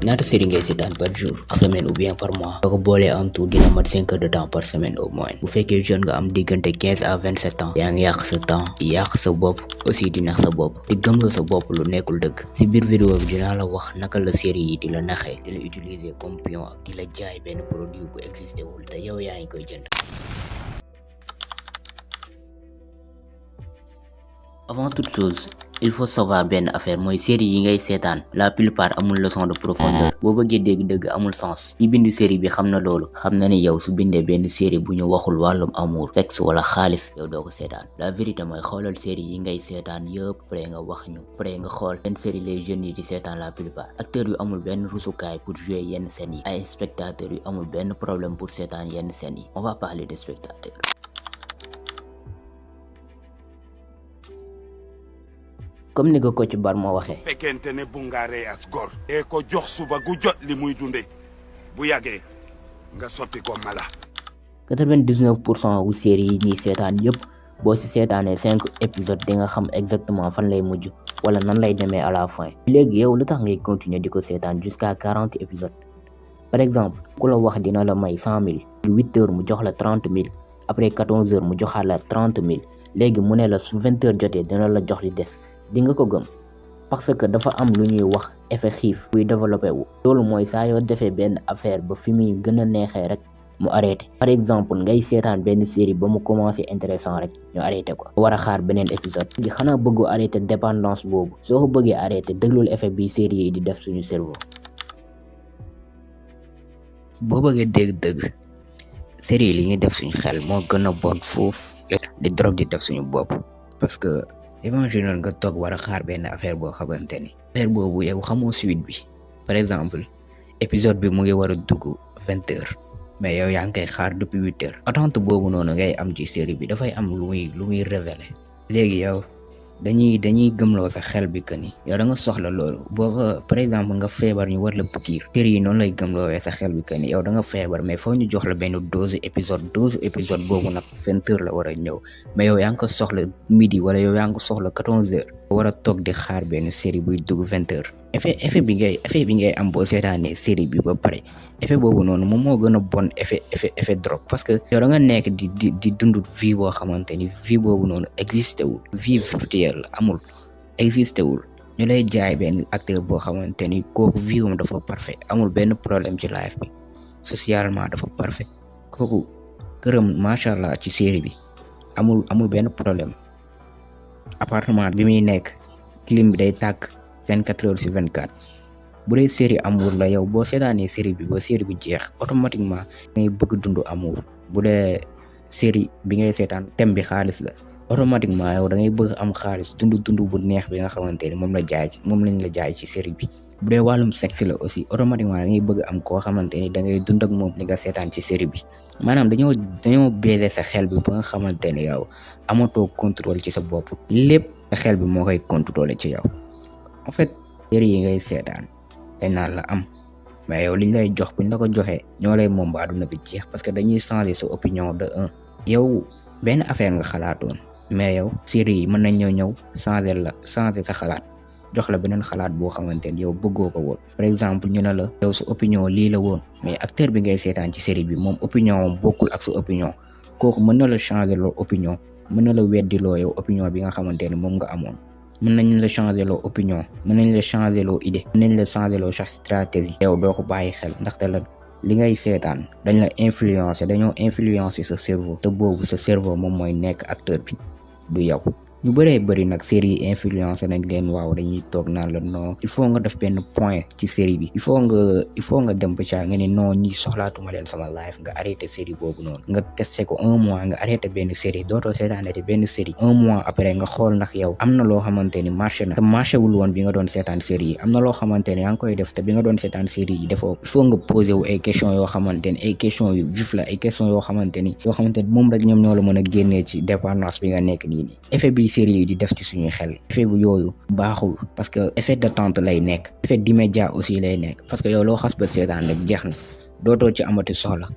ñaata série ngay seetaan par jour, semaine ou bien par mois. soo ko boolee en tout dina mat 5 heures de temps par semaine au moins. bu fekkee jeune nga am diggante 15 à 27 ans yaa ngi yàq sa temps yàq sa bopp aussi di nax sa bopp di gëmloo sa bopp lu nekkul dëgg. si biir vidéo bi dinaa la wax naka la série yi di la naxee di la utiliser comme pion ak di la jaay benn produit bu existé wul te yow yaa ngi koy jënd. Avant toute chose, il faut savoir benn affaire mooy série yi ngay seetaan la plupart amul leçon de profondeur. boo bëggee dégg dëgg amul sens. ñi bind série bi xam na loolu. xam na ni yow su bindee benn série bu ñu waxul wàllum amour sexe wala xaalis yow doo ko seetaan. la vérité mooy xoolal série yi ngay seetaan yëpp après nga wax ñu après nga xool yenn série les jeunes yi di seetaan la plupart acteurs yu amul benn rusukaay pour jouer yenn scènes yi ay spectateurs yu amul benn problème pour seetaan yenn scènes yi. on va parler des spectateurs. comme ni ko Kocc Barma waxee. fekkente ne bungaaree as gor. e ko jox suba gu jot li muy dunde bu yàggee nga sotti ko mala. 99% wu série yi ñuy seetaan yëpp boo ci seetaanee 5 épisodes di nga xam exactement fan lay mujj wala nan lay demee à la fin. léegi yow lu tax ngay continuer di ko seetaan jusqu'à 40 épisodes par exemple ku la wax dina la may 100 000 8 heures mu jox la 30 000 après 14 heures mu joxaat la 30 000 léegi mu ne la su 20 heures jotee dina la jox li des. di nga ko gëm parce que dafa am lu ñuy wax effet xiif buy développé wu. loolu mooy saa yoo defee benn affaire ba fi muy gën a neexee rek mu arrêté. par exemple ngay seetaan benn série ba mu commencé intéressant rek ñu arrêté ko. war a xaar beneen épisode. gi xanaa bëggu arrêté dépendance boobu. soo ko bëggee arrêté déglul effet bi série yi di def suñu cerveau. boo bëggee dégg-dëgg série yi li ñuy def suñu xel moo gën a bon foofu di drogue di def suñu bopp parce que. imagine nga toog war a xaar benn affaire boo xamante ni affaire boobu yow xamoo suite bi par exemple épisode bi mu ngi war a dugg 20 heures mais yow yaa ngi koy xaar depuis 8 heures. attente boobu noonu ngay am ci série bi dafay am lu muy révéler léegi yow dañuy gëmloo sa xel bi que ni yow da nga soxla loolu boo ko par exemple nga feebar ñu war la pikiir série yi noonu lay gëmloowee sa xel bi que ni yow da nga feebar mais foo ñu jox la benn dose épisode boobu nag 20 heures la war a ñëw mais yow yaa ngi ko soxla midi wala yow yaa ngi ko soxla 14 heures war a toog di xaar benn série buy dugg 20 heures effet bi ngay am boo seetaanee série bi ba pare effet boobu noonu moom moo gën a bon effet drogue parce que yow da nga nekk di dund vie boo xamante ni vie boobu noonu existé wul vie virtuelle amul existé wul ñu lay jaay benn acteur boo xamante ni kooku vie am dafa parfait amul benn problème ci life bi socialement dafa parfait kooku këram macha allah ci série bi amul benn problème appartement bi muy nekk clim bi day tàkk 24 heures sur 24 bu dee série amour la yow boo seetaanee série bi ba série bi jeex automatiquement ngay bëgg dund amour bu dee série bi ngay seetaan thème bi xaalis la automatiquement yow da ngay bëgg am xaalis dund bu neex bi nga xamante ni moom lañ la jaay ci série bi. bu dee wàllum sexe la aussi automatiquement da ngay bëgg am koo xamante ni da ngay dund ak moom li nga seetaan ci série bi maanaam dañoo baisé sa xel bi ba nga xamante ni yow amatoo contrôle ci sa bopp lépp sa xel bi moo koy contrôler ci yow. en fait série yi ngay seetaan dañ naan la am mais yow liñ lay jox buñ la ko joxee ñoo lay moom ba àdduna bi jeex parce que dañuy changer sa opinion de un yow benn affaire nga xalaatoon mais yow série yi mën nañ ñëw changer sa xalaat jox la beneen xalaat boo xamante ni yow bëggoo ko woon. par exemple ñu ne la yow sa opinion lii la woon mais acteur bi ngay seetaan ci série bi moom opinion moom bokkul ak sa opinion kooku mën na la changer loo opinion mën na la weddiloo yow opinion bi nga xamante ni moom nga amoon. mën nañ la changer loo opinion mën nañ la changer loo idée mën nañ la changer loo chaque stratégie yow doo ko bàyyi xel ndaxte la li ngay seetaan dañ la dañoo influencer sa cerveau te boobu sa cerveau moom mooy nekk acteur bi du yow. ñu bëri nag série yi influencé nañ leen waaw dañuy toog naan la non il faut nga def benn point ci série bi il faut nga dem ba ca nga ne non ñi soxlaatuma leen sama life nga arrêté série boobu noonu nga testé ko 1 mois nga arrêté benn série dootoo seetaanati benn série 1 mois après nga xool ndax yow am na loo xamante ni marché na te marché wul woon bi nga doon seetaan série yi am na loo xamante ni yaa ngi koy def te bi nga doon seetaan série yi defoo il faut nga posé wu ay questions yoo xamante ni ay questions yu vif la ay questions yoo xamante ni moom rek ñoom ñoo la mën a génnee ci dépendance bi nga nekk nii effet bi série yi di def ci suñuy xel effet bu yooyu baaxul parce que effet d'attente lay nekk effet d'immédiat aussi lay nekk parce que yow loo xas ba seetaan rek jeex na dootoo ci amati soxla